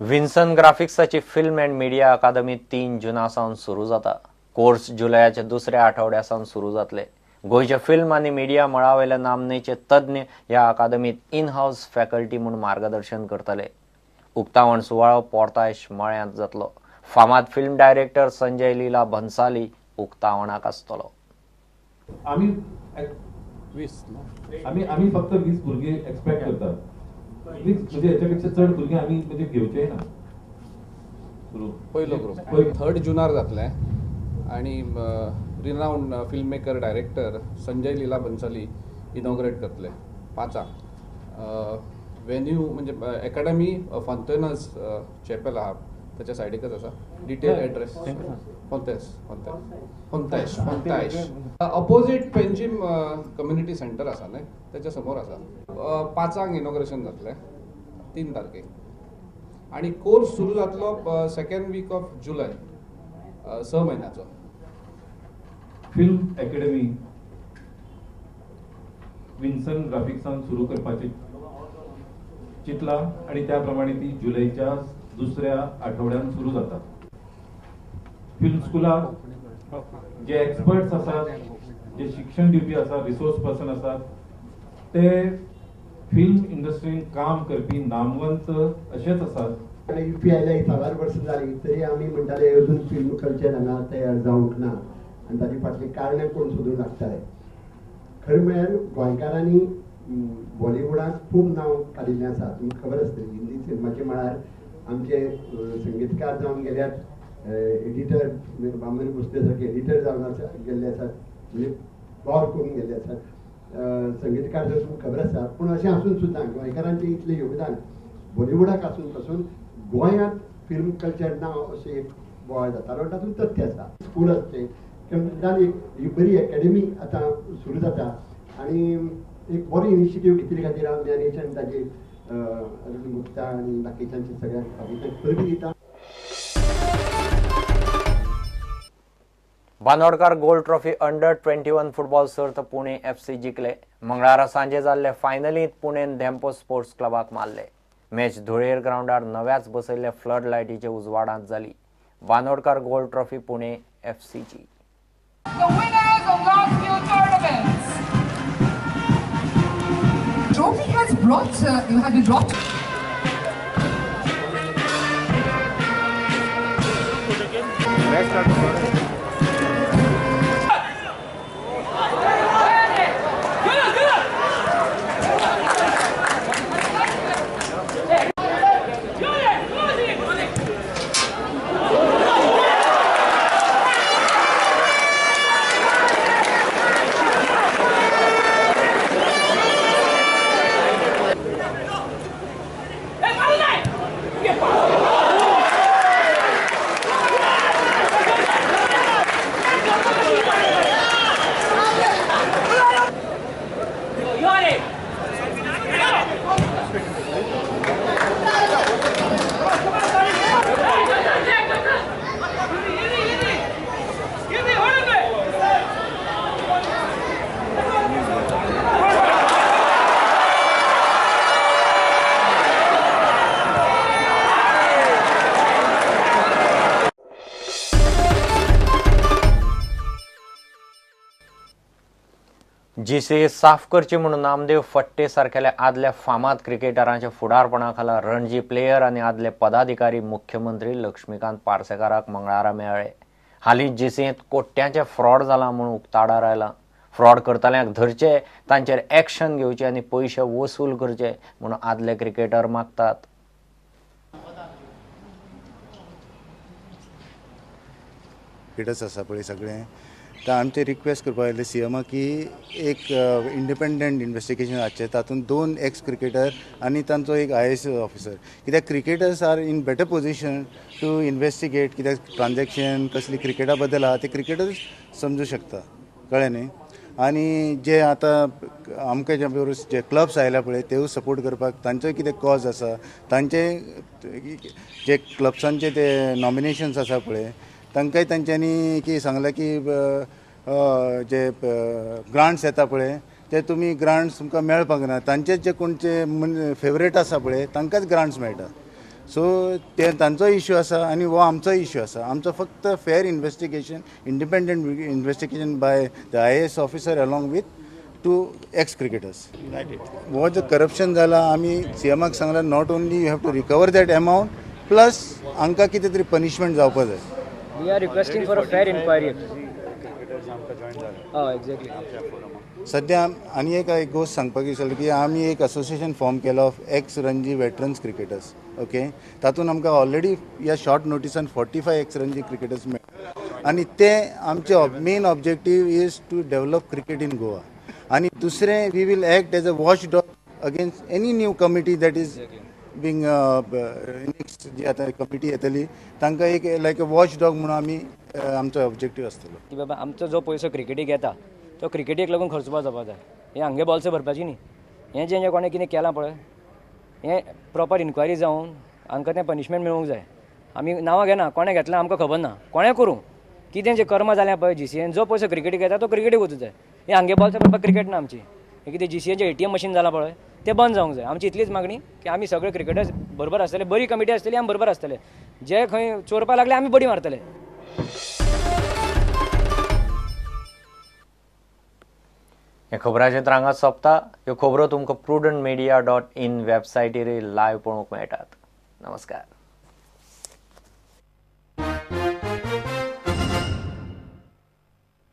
Vinson ग्राफिक्साची film and media अकादमी 3 जुना सावन सुरू जाता. कोर्स जुलयाच्या दुसऱ्या आठवड्या सावन सुरू जातले. गोंयच्या फिल्म आनी मिडिया मळावेल्या नामनेचे तज्ञ ह्या अकादमीत इन हाऊस फॅकल्टी म्हूण मार्गदर्शन करतले. उक्तावण सुवाळो पोर्तायश मळ्यांत जातलो. फामाद फिल्म डायरेक्टर संजय लीला भन्साली उक्तावणाक आसतलो. आमी आमी फक्त 20 भुरगे एक्सपेक्ट करतात. म्हणजे याच्यापेक्षा चड भुरगे आमी म्हणजे घेवचे ना. पयलो ग्रुप 3 जुनार जातले आनी renowned film maker director Sanjay Leela Bhansali inaugurate करतले 5. वेन्यू म्हणजे एकाडमी फॉन्टेनस चॅपल आहा त्याच्या सायडीकच आसा. Detail address Fontes Fontes Fontes opposite Panjim community centre आसा न्हय त्याच्या समोर आसा. 5 इनॉग्रेशन जातलें 3 तारखेक आनी कोर्स सुरू जातलो सेकंड वीक ऑफ जुलय 6 म्हयन्याचो. फिल्म अकॅडमी विन्सन ग्राफिक्सान सुरू करपाचे चितला आणि त्याप्रमाणे ती जुलैच्या दुसऱ्या आठवड्यात सुरू जाता. फिल्म स्कुलाक जे एक्सपर्ट्स आसात, जे शिक्षण दिवपी आसात, रिसोर्स पर्सन आसात, ते फिल्म इंडस्ट्रीन काम करपी नामवंत अशेच आसात. युपीआयला 1000 वर्सां जाली तरी आमी म्हणटाले अजून फिल्म कल्चर हांगा तयार जावंक ना आनी ताचे फाटलीं कारणां कोण सोदूंक लागताले. खरें म्हळ्यार गोंयकारांनी बॉलिवूडांत खूब नांव काडिल्लें आसा. तुमकां खबर आसतली हिंदी सिनेमाच्या मळार आमचे संगीतकार जावन गेल्यात, एडिटर बामन भोसले सारके एडिटर जावन आसा गेल्ले आसात, म्हणजे वावर करून गेल्ले आसात, संगीतकार जर तुमकां खबर आसा. पूण अशें आसून सुद्दां गोंयकारांचें इतलें योगदान बॉलिवूडाक आसून पासून गोंयांत फिल्म कल्चर ना अशें एक बोवाळ जातालो, तातूंत तथ्य आसा. स्कूल आसचें तेन्ना एक ही बरी एकाडमी आतां सुरू जाता आनी एक बरो इनिशिएटीव घेतिल्ले खातीर हांव ज्ञानेश आनी ताजे अरुण गुप्ता आनी बाकीच्यांचे सगळ्यांक बाकीच्यांक परबी दिता. Bandodkar gold trophy under 21 football सर्त पुणे FC जिखले. मंगळारा सांजे जाल्ले फायनलींत पुणेन धेंपो स्पोर्ट्स क्लबाक मारले. मॅच धुळेर ग्रावंडार नव्याच बसयल्ले फ्लड लायटीच्या उजवाडांत जाली. बांदोडकार गोल्ड ट्रॉफी पुणे FCची. The winners of last few tournaments. Trophy has brought, has been brought. GCA साफ करची म्हणून नामदेव फट्टे सारकेल्या आदल्या फामाद क्रिकेटरांच्या फुडारपणा खाला रणजी प्लेयर आनी आदले पदाधिकारी मुख्यमंत्री लक्ष्मीकांत पार्सेकाराक मंगळारा मेळ्ळे. हालींच जीसीएंत कोट्यांचे फ्रॉड जाला म्हूण उक्ताडार आयला. फ्रॉड करतल्यांक धरचे, तांचेर एक्शन घेवचे आनी पयशे वसूल करचे म्हूण आदले क्रिकेटर मागतात. क्रिकेटर्स आसा पळय सगळे, तर आमचे रिक्वेस्ट करपाक आयले सीएमाक की एक इंडिपेंडंट इन्वेस्टिगेशन जावचें, तातूंत 2 एक्स क्रिकेटर आनी तांचो एक IAS officer, कित्याक cricketers are in better position to investigate, कित्याक ट्रान्जॅक्शन कसली क्रिकेटा बद्दल आहा ते क्रिकेटर्स समजू शकता, कळ्ळें न्ही. आनी जे आतां आमकां जे बरोबर जे क्लब्स आयल्या पळय तेवूय सपोर्ट करपाक तांचोय कितें कॉज आसा, तांचे जे क्लब्सांचे ते नॉमिनेशन्स आसा पळय तांकांय तांच्यांनी की सांगलें की जे ग्रांट्स येता पळय ते तुमी ग्रांट्स तुमकां मेळपाक ना, तांचेच जे कोणचे फेवरेट आसा पळय तांकांच ग्रांट्स मेळटा. सो ते तांचो इश्यू आसा आनी हो आमचो इश्यू आसा. आमचो फक्त fair investigation, independent investigation by the IAS officer along with 2 ex cricketers. हो जो करप्शन जाला, आमी सीएमाक सांगला not only you have to recover that amount, plus हांकां कितें तरी पनिशमेंट जावपा जाय. We are requesting for a fair inquiry. Exactly. सद्या आनी एक गोश्ट सांगपाक विसरलो की आमी एक असोसिएशन फॉर्म केलो of ex Ranji veterans cricketers. Okay, तातूंत आमकां ऑलरेडी ह्या शॉर्ट नोटिसान 45 एक्स रणजी क्रिकेटर्स मेळ्ळे आनी ते आमचे main objective is to develop cricket in Goa. आनी दुसरें, we will act as a watch dog against any new committee that is being next जी आतां कमिटी येतली तांकां एक लायक अ वॉच डॉग म्हणून आमी आमचो ऑब्जेक्टीव आसतलो की बाबा आमचो जो पयसो क्रिकेटीक येता तो क्रिकेटीक लागून खर्चपा जावपा जाय. हें हांगे बॉल्सां भरपाची न्ही. हें जें कोणें कितें केलां पळय, हें प्रॉपर इन्क्वायरी जावन हांकां तें पनिशमेंट मेळूंक जाय. आमी नांवां घेना, कोणें घेतलां आमकां खबर ना, कोणें करूं कितें जें कर्मां जाल्यां पळय जीसीएन, जो पयसो क्रिकेटीक येता तो क्रिकेटीक वचूंक जाय. हें हांगे बॉल्सां भरपाक क्रिकेट ना आमची. हें कितें जीसीएचें एटीएम मशीन जालां पळय तें बंद जावंक जाय. आमची इतलीच मागणी की आमी सगळे क्रिकेटर्स बरोबर आसतले, बरी कमिटी आसतली, आमी बरोबर आसतले. जे खंय चोरपा लागले आमी बडी मारतले. हे खबरांचें रांगात सोंपता. ह्यो खबरो तुमकां prudentmedia.in वेबसायटीर लायव्ह पळोवंक मेळटात. नमस्कार.